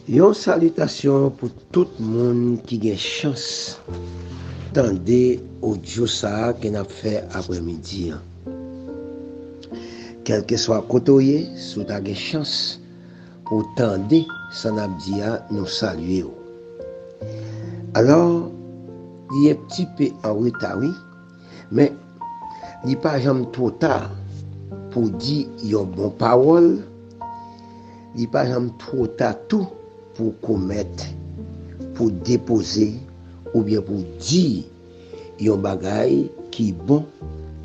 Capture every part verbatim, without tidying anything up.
Yon salitasyon pou tout moun ki gen chans tande odyo sa a ke n ap fè aprèmidi an. Kèlkeswa kote w ye, si w ta gen chans pou w tande sa n ap di a, nou salye w. Alò, li yon ti pe an reta, wi, men li pa janm twò ta pou di yon bon pawòl, li pa janm twò ta tou pou komèt, pou depoze, oubyen pou di yon bagay ki bon,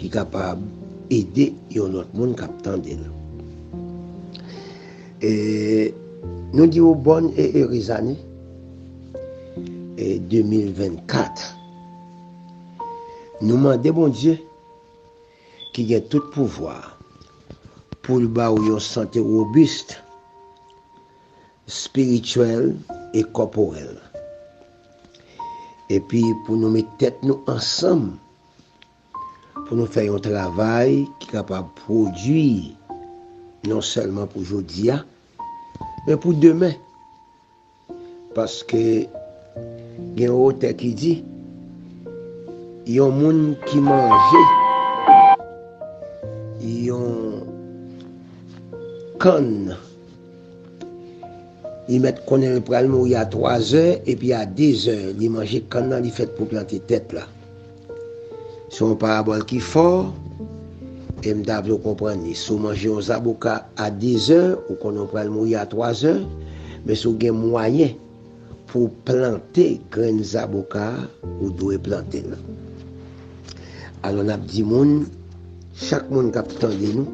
ki kapab ede yon lòt moun k ap tande l. E nou di w bòn e erez ane, e de mil vennkat. Nou mande Bondye, ki gen tout pouvwa, pou l ba w yon sante wobis, espirityèl e kòporèl. Epi pou nou met tèt nou ansanm, pou nou fè yon travay ki kapab pwodui non sèlman pou jodi a, men pou demen. Paske gen yon otè ki di, yon moun ki manje yon kann, li mèt konnen l pral mouri a twazè, epi a dezè, li manje kann nan, li fèt pou plante tèt la. Se yon parabòl ki fò, e m ta vle w konprann li. Si w manje yon zaboka a dezè, ou konnen w pral mouri a twazè, men si w gen mwayen pou w plante grenn zaboka a, ou dwe plante l. Alò, n ap di moun, chak moun k ap tande nou,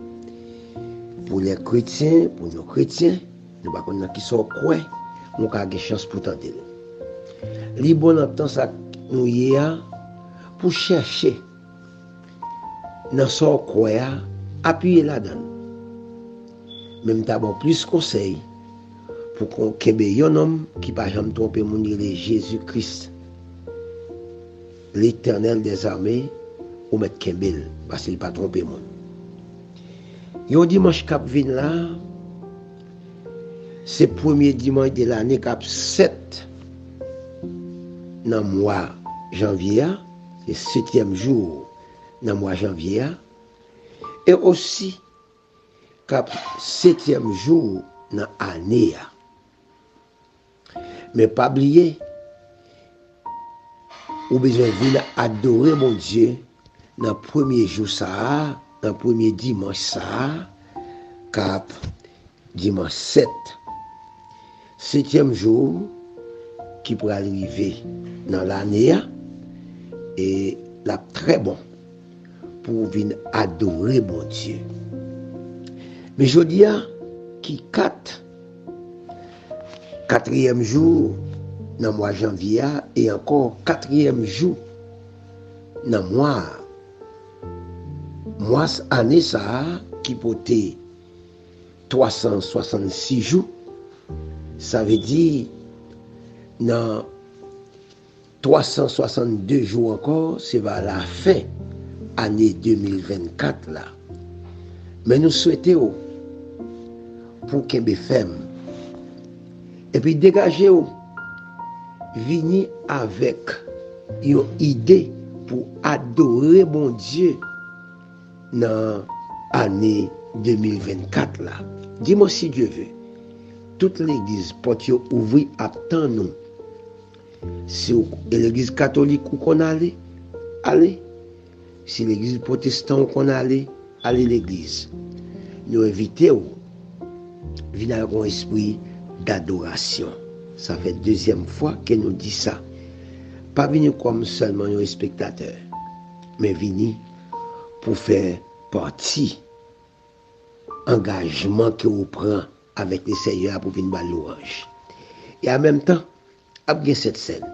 pou lè kretyen, pou nou kretyen, nou pa konn nan kisa w kwè, men w ka gen chans pou tande l. Li bon nan tan sa nou ye a, pou chèche nan sa w kwè a, apiye ladan l. Men m ta ba w plis konsèy pou kon-, kenbe yon nonm ki pa janm twonpe moun, li rele Jezi Kris, Letènèl dèzame, ou mèt kenbe l, paske li pa twonpe moun. Yon dimanch k ap vin la, se premye dimanch de lane k ap sèt nan mwa janvye a, se setyèm jou nan mwa janvye a, e osi k ap setyèm jou nan ane a. Men pa bliye, ou bezwen vin adore Bondye nan premye jou sa a, nan premye dimanch sa a, k ap dimanch sèt. Setyèm jou ki pral rive nan lane a, e l ap trè bon pou w vin adore Bondye. Men jodi a, ki kat, katriyèm jou nan mwa janvye a, e ankò katriyèm jou nan mwa a. Mwa s-, ane sa a ki pote twa san swasannsis jou, sa vle di nan twa san swasannde jou ankò, se va lafen ane de mil vennkat la. Men nou swete w pou w kenbe fèm. Epi degaje w, vini avèk yon ide pou adore Bondye nan ane de mil vennkat la. Dimanch, si Dye ve, tout legliz, pòt yo ouvri ap tann ou. Si w, e legliz katolik ou konn ale, ale. Si legliz pwotestan ou konn ale, ale legliz. Nou envite w vin avèk yon espri dadorasyon. Sa fè dezyèm fwa ke nou di sa. Pa vini kòm sèlman yon espektatè, men vini pou fè pati angajman ke w pran avèk Lesenyè a pou vin ba l lwanj. E an menm tan, ap gen Sent Sèn.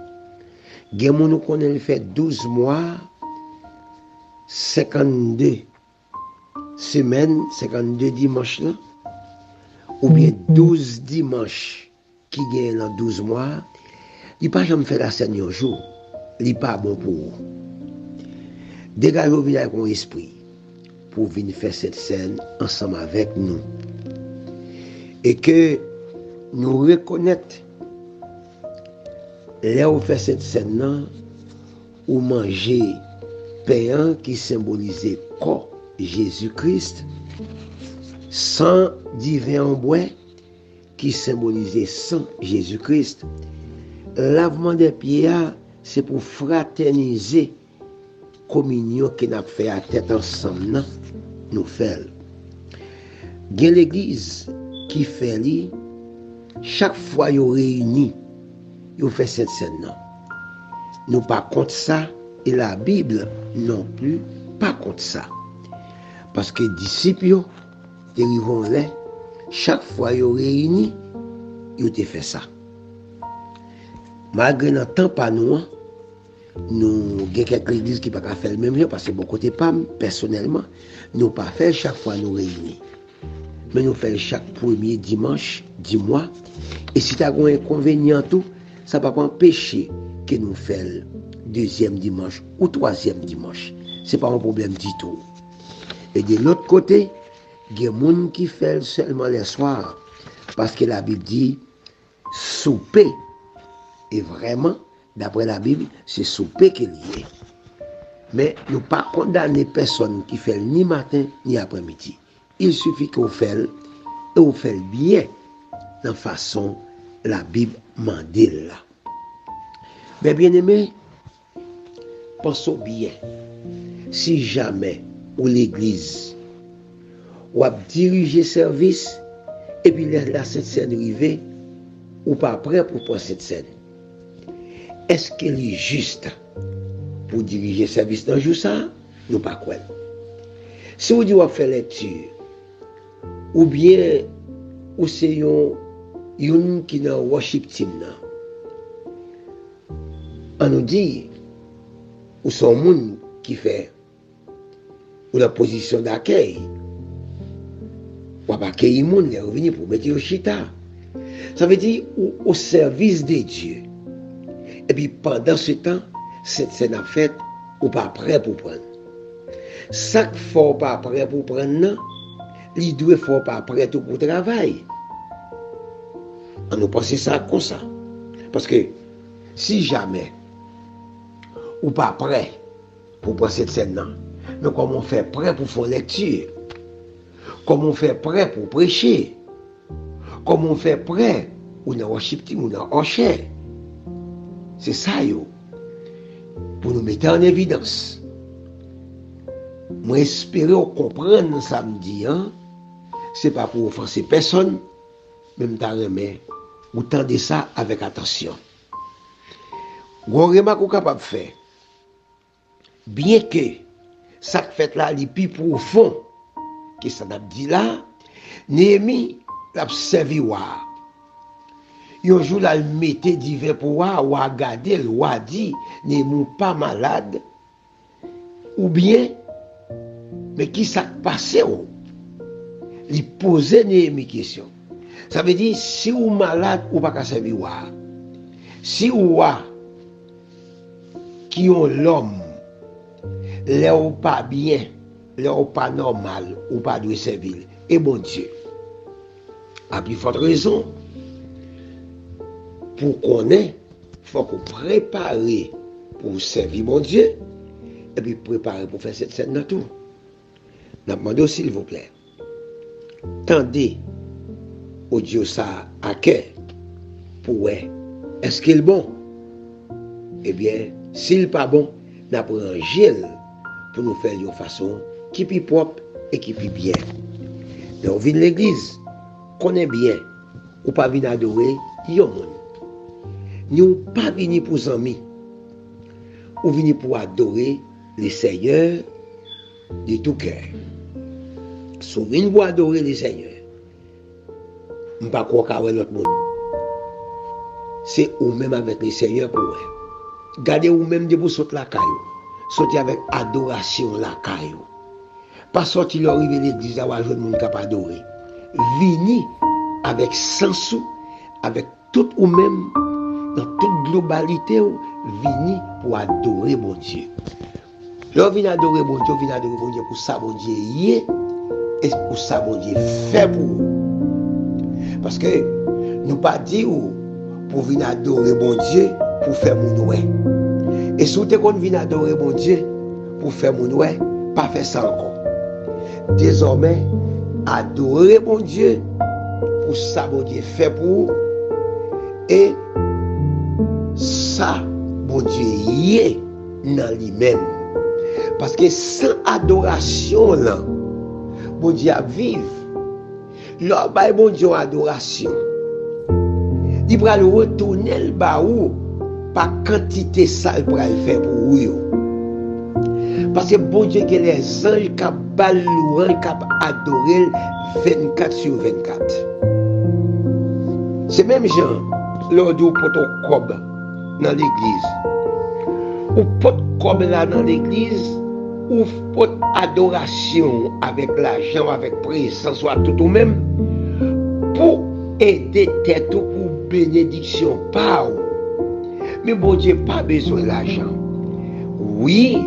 Gen moun ou konnen li fè douz mwa, senkannde semèn, senkannde dimanch lan, oubyen douz dimanch ki genyen nan douz mwa, li pa janm fè lasèn yon jou, li pa bon pou ou. Degaje w vin ak yon espri pou w vin fè Sent Sèn ansanm avèk nou. E ke Nou rekonèt, lè ou fè Sentsèn nan, ou manje pen an ki senbolize kò Jezi Kris, san diven an bwè ki senbolize san Jezi Kris. Lavman dè pye a, se pou fratènize kominyon ke n ap fè a tèt ansanm nan, nou fè l. Gen legliz ki fè li, chak fwa yo reyini, yo fè Sentsèn nan. Nou pa kont sa, e Labib non pli pa kont sa. Paske disip yo te rive yon lè, chak fwa yo reyini, yo te fè sa. Malgre nan tan pa nou an, nou gen kèk legliz ki pa ka fè l menm jan, paske bò kote pa m, pèsonèlman, nou pa fè l chak fwa nou reyini. Men nou fè l chak premye dimanch di mwa. E si ta gen yon enkonvenyan tou, sa p ap anpeche ke nou fè l dezyèm dimanch ou twazyèm dimanch. Se pa yon pwoblèm ditou. E de lòt kote, gen moun ki fè l sèlman lèswa, paske Labib di, soupe. E vrèman, daprè Labib, se soupe ke l ye. Men nou pa kondane pèsòn ki fè l ni maten ni aprèmidi. Il sifi ke w fè l, e w fè l byen nan fason Labib mande l la. Men byeneme, panse w byen. Si jamè ou legliz, w ap dirije sèvis, epi lè la Sentsèn rive, ou pa prè pou pran Sentsèn, èske li jis pou dirije sèvis nan jou sa a? Nou pa kwè l. Si w di w ap fè lèkti, oubyen ou se yon, youn ki nan worship team nan, ann nou di, ou se yon moun ki fè, ou nan pozisyon dakèy. W ap akeyi moun lè yo vini pou w mete yo chita. Sa vle di ou o sèvis de Dye. Epi pandan se tan, Sentsèn ap fèt, ou pa prè pou pran l. Sa k fè w pa prè pou pran l nan, li dwe fè w pa prè tou pou travay. Ann nou panse sa konsa. Paske si jamè ou pa prè pou pran Sentsèn nan, men kòman w fè prè pou fè yon lèkti? Kòman w fè prè pou w preche? Kòman w fè prè? Ou nan worship team, ou nan òchè. Se sa yo pou nou mete an evidans. Mwen espere w konprann sa m di an. Se pa pou ofanse pèsòn, men m ta renmen ou tande sa avèk atansyon. Gon remak ou kapab fè. Byenke sa k fèt la, li pi pwofon ke sa n ap di la, Neyemi, l ap sèvi wa a. Yon jou, l al mete diven pou wa a, wa a gade l, wa a di, Neyemi, ou pa malad, oubyen, men ki sa k pase w? Li poze Neyemi kesyon. Sa vle di, si w malad, ou pa ka sèvi wa a. Si wa ki yon lòm, lè w pa byen, lè w pa nòmal, ou pa dwe sèvi l. E Bondye? A pi fòt rezon, pou w konnen, fòk ou prepare pou w sèvi Bondye, epi prepare pou w fè Sentsèn nan tou. N ap mande w, silvouplè, tande odyo sa a akè pou w wè èske l bon. Ebyen, si l pa bon, n ap ranje l pou nou fè l yon fason ki pi pwòp e ki pi byen. Lè w vin legliz, konnen byen, ou pa vin adore yon moun. Ni ou pa vini pou zanmi. Ou vini pou adore Lesenyè de tou kè. Si w vin pou adore Lesenyè, m pa kwè w ka wè lòt moun. Se ou menm avèk Lesenyè pou w wè. Gade ou menm depi w sot lakay ou. Soti avèk adorasyon lakay ou. Pa sòti lè w rive legliz la, w al jwenn moun k ap adore. Vini avèk sans ou, avèk tout ou menm, nan tout globalite w, vini pou adore Bondye. Lè w vin adore Bondye, w vin adore Bondye pou sa Bondye ye e pou sa Bondye fè pou ou. Paske Nou pa di w pou vin adore Bondye pou fè moun wè. E si w te konn vin adore Bondye pou fè moun wè, pa fè sa ankò. Dezòmè, adore Bondye pou sa Bondye fè pou ou e sa Bondye ye nan li menm. Paske san adorasyon w lan, Bondye ap viv. Lè w bay Bondye yon adorasyon, li pral retounen l ba ou pa kantite sa l pral fè pou ou yo. Paske Bondye gen lèzanj k ap ba l lwanj, k ap adore l vennkat sou vennkat. Se menm jan lè w di w pote yon kòb nan legliz. Ou pot kòb la nan legliz, ou pot adorasyon w avèk lajan w, avèk prezans w, ak tout ou menm, pou ede tèt ou, pou benediksyon pa w. Men Bondye pa bezwen lajan. Wi,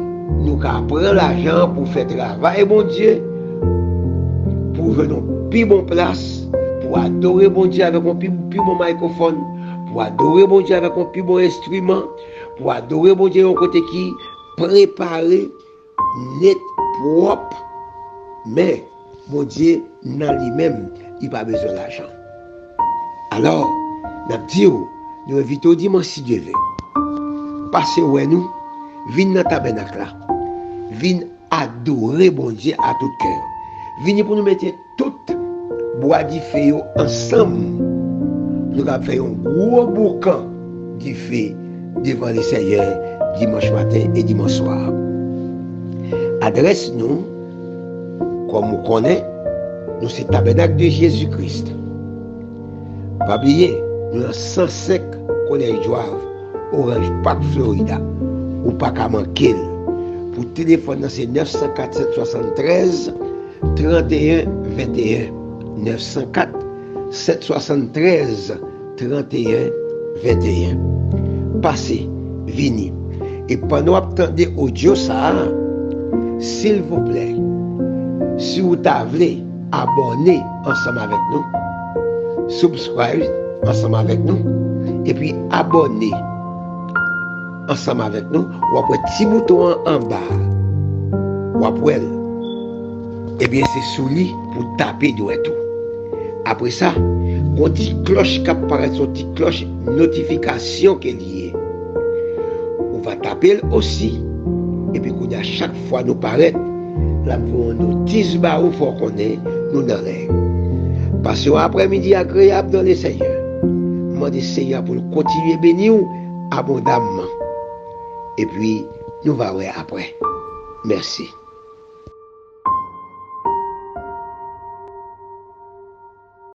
nou ka pran lajan pou fè travay Bondye, pou jwenn yon pi bon plas, pou adore Bondye avèk yon pi, pi bon mikrofòn, pou adore Bondye avèk yon pi bon enstriman, pou adore Bondye yon kote ki prepare, nèt, pwòp. Men, Bondye nan li menm, li pa bezwen lajan. Alò, n ap di w, nou envite w dimanch si Dye vle. Pase wè nou, vin nan tabènak la. Vin adore Bondye a tout kè. Vini pou nou mete tout bwa dife yo ansanm. Nou kab fè yon gwo boukan dife devan Lesenyè dimanch maten e dimanch swa. Adrès nou, kòm ou konnen, nou se Tabènak de Jezi Kris. Pa bliye, nou nan san senk College Drive, Orange Park, Florida. Ou pa ka manke l. Pou telefòn nan, se nèf san kat sèt swasanntrèz, tranteyen venteyen, nèf san kat sèt swasanntrèz, tranteyen venteyen. Pase, vini. E pandan w ap tande odyo sa a, silvouplè, si w ta vle abòne ansanm avèk nou, subscribe ansanm avèk nou, epi abòne ansanm avèk nou, w ap wè ti bouton an anba a. W ap wè l. Ebyen, se sou li pou w tape dwèt ou. Apre sa, gon ti klòch k ap parèt, se yon ti klòch notifikasyon ke li ye. Ou va tape l osi, epi kounye a, chak fwa nou parèt, l ap voye yon notis ba ou, fè w konnen nou nan règ. Pase yon aprèmidi agreyab nan Lesenyè. Mande Senyè a pou l kontinye beni w abondamman. Epi, nou va wè apre. Mèsi.